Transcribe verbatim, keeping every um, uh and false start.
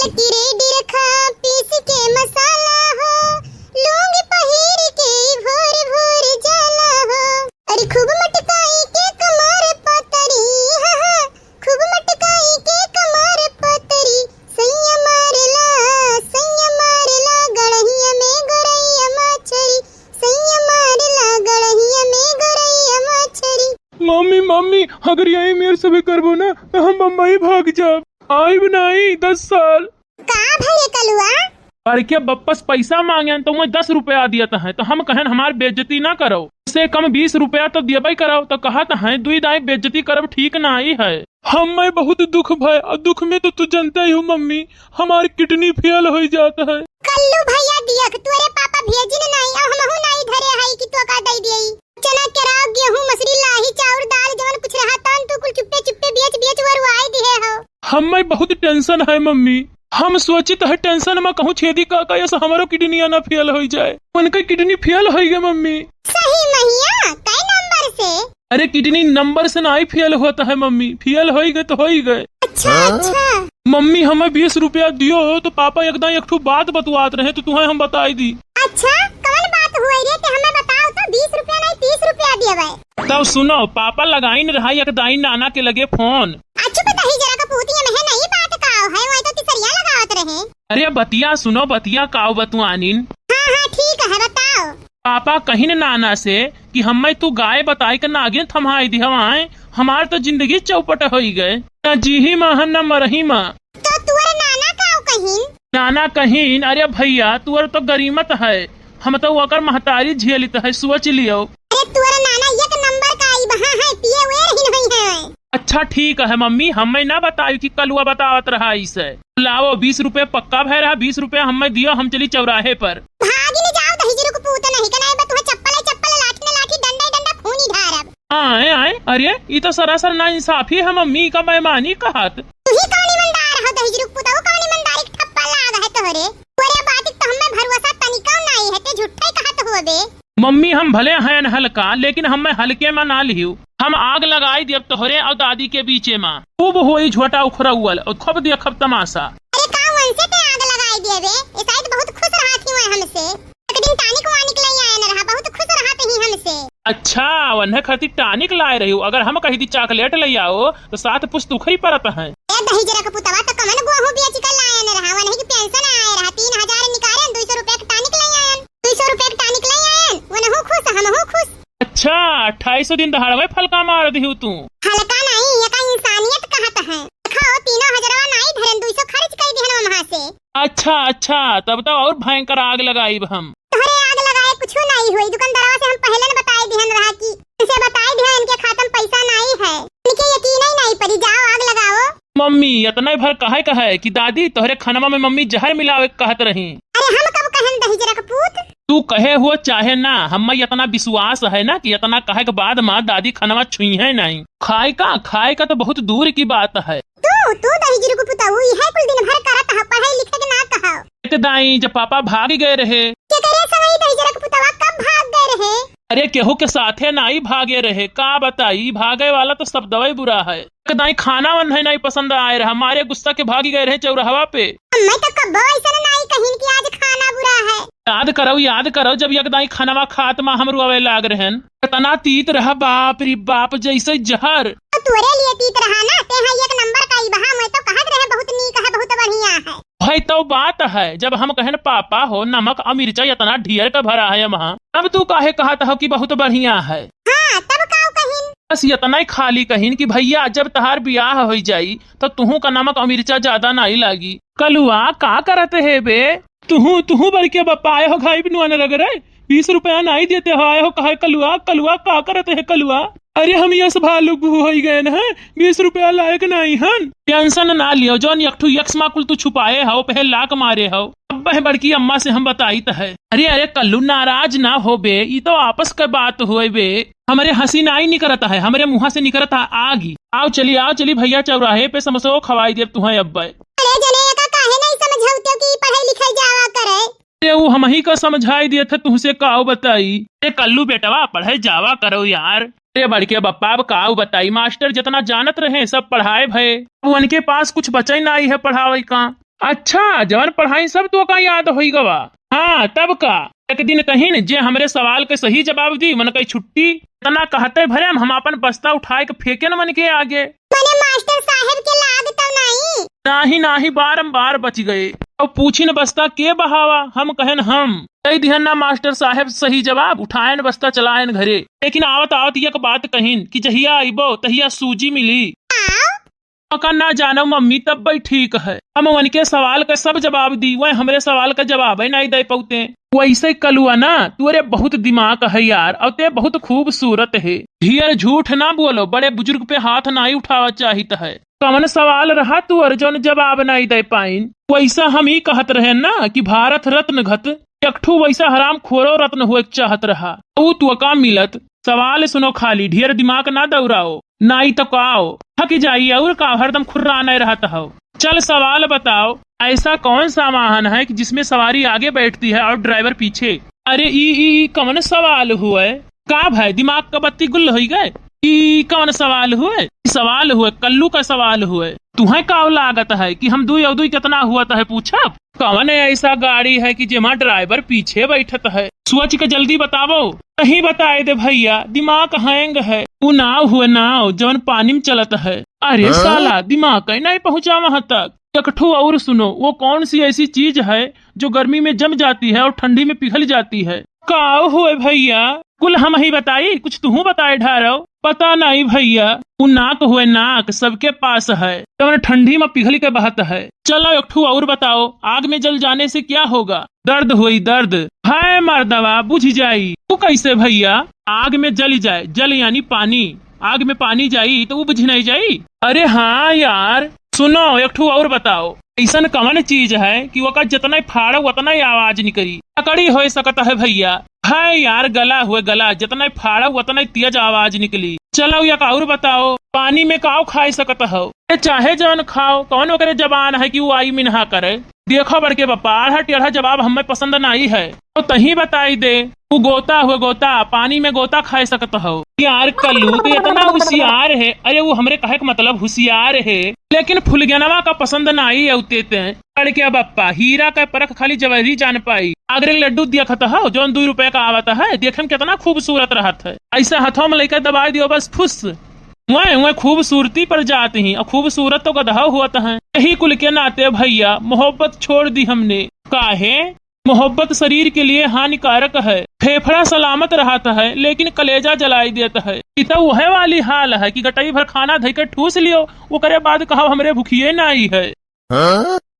चक्की रे डिरखा पीस के मसाला हो, लूंगी पहिर के भोर भोर जाला हो। अरे खूब मटकाई के कमर पतरी, हाँ, हाँ, खूब मटकाई के कमर पतरी। सैया मारेला, सैया मारेला, गड़हिया में गोरैया मछरी। सैया मारेला, गड़हिया में गोरैया मछरी। मम्मी, मम्मी, अगर यही मेरे से भी करबो ना, तो हम बम्बई भाग जाब। आइब नाई दस साल। का भरे कलुआ? अरे के बप्पस पैसा मांगेन तो मैं दस रुपया दियत है, तो हम कहन हमार बेइज्जती ना करो, से कम बीस रुपया तो दियबे करो, तो कहत है दुई दाई बेइज्जती करब ठीक नाई है। हमें बहुत दुख भय, और दुख में तो तू जानते ही हो मम्मी, हमार किडनी फेल हो जात है। कल्लू भैया दियक तोरे पापा भेजिन नाई, और हमहू नाई धरे है कि तो का दे दिए। चना, केराव, गेहूं, मसूरी, लाही, चाउर, दाल, जवन कुछ रहा तन तू कुल चुप्पे चुप्पे बेच बेच वरुआई दिहे हो। हमें बहुत टेंशन है मम्मी, हम सोचित है टेंशन में कहूँ छेदी काका यस हमरो किडनिया ना फेल हो जाए, उनके किडनी फेल हो गए मम्मी। सही महिया, कै नंबर से? अरे किडनी नंबर से ना ही फेल होता है मम्मी, फेल हो ही गए तो हो ही गए। अच्छा, हाँ? अच्छा। मम्मी हमें बीस रुपया दियो हो तो पापा एकदम एक ठो बात बतवात रहे तो तुम्हें हम बताई दी। अच्छा, कौन बात हुई रे ते हमें बताओ तो, बीस रुपया नहीं तीस रुपया दिए भाई। तब सुनो, पापा लगाइन रहा एक दाई नाना के लगे फोन। अच्छा बताही जरा का पूतिया में है नहीं बात का है, वही तो तिसरिया लगावत रहे। अरे बतिया सुनो, बतिया काव बतुआनिन। हाँ, हाँ, ठीक है, बताओ। पापा कहिन नाना से कि हम्मे तू गाय बताई के नागिन थम्हाई दिहवाए, हमार तो जिंदगी चौपट होई गए, ना जीही मा हम ना मरही मा। तो तुअर नाना काव कहिन? नाना कहिन, अरे भैया तुअर तो गरीमत है, हम तो ओकर महतारी झेलित है, सोच लियो। अरे तुअर नाना एक नंबर का आई बहा है, पिए हुए रहिन होई है। अच्छा ठीक है मम्मी, हमें ना बताई कि कलुआ बतावत रहा इसे। लाओ बीस रुपये पक्का भय रहा, बीस रुपये हमें दियो, हम चली चौराहे पर। भागिन जाओ दहिजरू के पूत नहीं के नहीं बा तुहे चप्पल है चप्पल, लाठी न लाठी, डंडा है डंडा, खूनी ढारब। आए आए, अरे ई तो सरासर ना इंसाफी है मम्मी, का बेईमानी कहत। तू ही कौन ईमानदार हो दहिजरू के पूत, वो कौन ईमानदारी के ठप्पा लाग है तोहरे? तोरे बात तो हमें भरोसा तनिका नहीं है, ते झूठे कहत हुए बे। मम्मी हम भले हैं हल्का, लेकिन हमें हल्के में ना लिहू। हम आग लगाई दियब तोहरे और दादी के बीचे में। खूब होई झोटा उखरौल और खूब देखब तमाशा। अरे का उनसे ते आग लगाई दिए बे? ये शायद बहुत खुश रहत ही हुए हमसे। एक दिन टॉनिक वानिक ले आए न रहा, बहुत खुश रहत ही हमसे। अच्छा, वन्हे खातिर टॉनिक लाए रही हो। अगर हम कही दी चॉकलेट ले आओ तो सात पुस्त उखरी परत है। ए दहिजरा के पुतवा तो कमन गोहूं बेच के लाए न रहा, वन्हे की पेंशन आए रहा, तीन हजार निकाले, दो सौ रुपया के टॉनिक ले आए। दो सौ रुपया के टॉनिक ले आए, वनहू खुश, हमहू खुश। अच्छा, अट्ठाईस सौ दिन दहाड़वे फलका मार दिहू तू। हल्का नहीं, ये का इंसानियत कहत है। देखो, तीनों हजरवा नाई धरन, दुई सौ खर्च कई दिहन वहाँ से। अच्छा, अच्छा, तब तो और भयंकर आग लगाइब हम। तोहरे आग लगाए कुछो नाई होई, दुकानदारवा से हम पहले न बताई दिहन रहा कि इनसे बताई दिहन इनके खाता में पैसा नाई है, इनके यकीन ही नाई पड़ी, जाओ आग लगाओ। मम्मी, इतने भर कहे कहे कि दादी तोहरे खानवा में मम्मी जहर मिलावे के कहत रही। अरे हम कब कहन दहिजरा के पूत? तू कहे हुआ चाहे ना, हमें इतना विश्वास है ना कि इतना कहे के बाद माँ दादी खानवा छुई है नहीं। खाए का, खाए का तो बहुत दूर की बात है। तू, तू दहिजरू के पुतऊ, इहे कुल दिन भर करत ह, पढ़े लिखे के ना कहा। एक दाई जब पापा भाग गए रहे। के करे सवई दहिजरा के पुतवा कब भाग गए रहे? अरे केहू के साथे नाई भागे रहे, का बताई, भागे वाला तो सब दवाई बुरा है। एक दाई खाना वन्हे नाई पसंद आए रहा, मारे गुस्सा के भागी गए रहे चौराहवा पे। अम्मा तो कब्बो ऐसन नाई कहिन कि आज खाना बुरा है। याद करो, याद करो, जब एक दाई खानवा खात मा हम रोवे लाग रहन, इतना तीत रहा, बाप रे बाप, जैसे जहर। तो तोरे लिए तीत रहा ना, ते है एक नंबर का ई बहा, मैं तो कहत रहे बहुत नीक है, बहुत बढ़िया है। भाई तो बात है, जब हम कहन पापा हो नमक और मिर्चा इतना ढेर का भरा है वहाँ, तब तू काहे कहत हो कि बहुत बढ़िया है? हाँ, तब काव कहिन? बस इतना ही खाली कहिन कि भैया जब तहार बियाह हो जाई तो तुहू का नमक और मिर्चा ज्यादा नहीं लागी। कलुआ का करत है बे? तुहू, तुहू बड़के बप्पा आए हो घाई बिनुआ न लग रहे, बीस रुपया नहीं देते हो, आए हो कहे कलुआ, कलुआ का करत है कलुआ? अरे हम यस भालू गुहू होई गए न, बीस रुपया लायक नहीं हन। टेंशन ना लियो, जौन एक ठो यक्स मा कुल तू छुपाए हो, पहले लाक मारे हो। अब बह बड़की अम्मा से हम बताइत है। अरे, अरे कल्लू नाराज ना हो बे, ई तो आपस के बात होए बे। हमरे हंसी नाई निकरत है, हमरे मुंहा से निकरत है आगी। आओ चली, आओ चली भैया, चौराहे पे समोसो खवाई देब तुहें अब्बे। अरे जने एका काहे नहीं समझौते कि पढ़ाई लिखाई जावा करे? अरे वो हमही का समझाई दिए थे तुहसे काव बताई। अरे कल्लू बेटवा पढ़े जावा करो यार। अरे बड़के बप्पा अब काव बताई, मास्टर जितना जानत रहे सब पढ़ाए भये। अब उनके पास कुछ बचे नाई है पढ़ावे का। अच्छा, जवन पढ़ाई सब तोका याद होई गवा। हाँ, तब का। एक दिन कहिन, जे हमरे सवाल के सही जवाब दी, मन कही छुट्टी। इतना कहते भरे हम, हम अपन बस्ता उठाए के फेंकेन मन के आगे। मने मास्टर साहेब के लाग तो नहीं? नाही, नाही, बारंबार बच गए। अब पूछिन बस्ता के बहावा, हम कहन हम। कह दिहन ना मास्टर साहेब सही जवाब, उठायन बस्ता चलायन घरे। लेकिन आवत आवत एक बात कहिन कि जहिया अइबो तहिया सूजी मिली। आव? मका ना जानो मम्मी, तब भी ठीक है। हम उनके सवाल का सब जवाब दी, वह हमरे सवाल का जवाब ही नहीं दे पौते। वैसे कलुआ ना, तोरे बहुत दिमाग है यार, और ते बहुत खूबसूरत है। ढेर झूठ ना बोलो, बड़े बुजुर्ग पे हाथ नहीं उठावा चाहित है। कवन सवाल रहा तोर जौन जवाब नहीं दे पाइन? वैसा हम ही कहत रहे ना कि भारत रत्न घत एक ठू वैसा हराम खोरो रत्न होए के चाहत रहा, ऊ तोका मिलत। सवाल सुनो खाली, ढेर दिमाग ना दौड़ाओ, नाई तो काओ थक जाई और का हरदम खुर्राने रहत हो। चल सवाल बताओ, ऐसा कौन सा वाहन है कि जिसमें सवारी आगे बैठती है और ड्राइवर पीछे? अरे ई, ई, ई कौन सवाल हुए? का भाई दिमाग का बत्ती गुल होई गए? ई कौन सवाल हुए? ई सवाल हुए, कल्लू का सवाल हुए। तुहें का लागत है कि हम दुई और दुई कितना हुआ है पूछब? कवन ऐसा गाड़ी है कि जेमा ड्राइवर पीछे बैठत है? सोच के जल्दी बतावो। नहीं बताए दे भैया, दिमाग हैंग है। ऊ नाव हुए नाव, जवन पानी में चलत है। अरे हाँ? साला, दिमाग कहीं नहीं पहुँचा वहाँ तक। एक ठो और सुनो, वो कौन सी ऐसी चीज है जो गर्मी में जम जाती है और ठंडी में पिघल जाती है? का हुए भैया, कुल हम ही बताई, कुछ तुहू बताए ढारो। पता नहीं भैया, उ नाक हुए नाक सबके पास है, जवन ठंडी में पिघल के बहत है। चलो एक ठो और बताओ, आग में जल जाने से क्या होगा? दर्द होई दर्द। हाय मर्दवा बुझ जाई। तू कैसे भैया? आग में जल जाए, जल यानी पानी, आग में पानी जाई तो वो बुझ नहीं जाई? अरे हाँ यार, सुनो एक ठो और बताओ, ऐसन कवन चीज है कि ओका जितना फाड़ो उतना ही आवाज निकली? लकड़ी हो सकत है भैया। है यार, गला हुए गला, जितना फाड़ो उतना ही तेज आवाज निकली। चलो एक और बताओ, पानी में काव खाए सकत हो? ए, चाहे जवन खाओ, कौन ओकरे जबान है कि वो आई मिनहा करे? देखो बड़के बप्पा, आढ़ा टेढ़ा जवाब हमें पसंद नहीं है, तो तही बताई दे। तू गोता हुए गोता, पानी में गोता खाए सकत हो। यार कल्लू तो इतना होशियार है, अरे वो हमरे कहे के मतलब होशियार है, लेकिन फुलगेनवा का पसंद नहीं है। उते ते बड़के बप्पा, हीरा का परख खाली जवाहरी जान पाई। अगरे लड्डू देखत हो जौन दू रुपए का आवत है, देखे में कितना खूबसूरत रहत है, ऐसा हथवा में लेकर दबाई दियो बस फुस। वह, वह खूबसूरती पर जात ही, और खूबसूरत तो गदहा हुआ है। यही कुल के नाते भैया मोहब्बत छोड़ दी हमने। काहे? मोहब्बत शरीर के लिए हानिकारक है, फेफड़ा सलामत रहत है, लेकिन कलेजा जलाई देत है। इ तो वह वाली हाल है कि गटई भर खाना धई के ठूस लियो, ओकरे बाद कहो हमरे भुखिए नाई है। हाँ?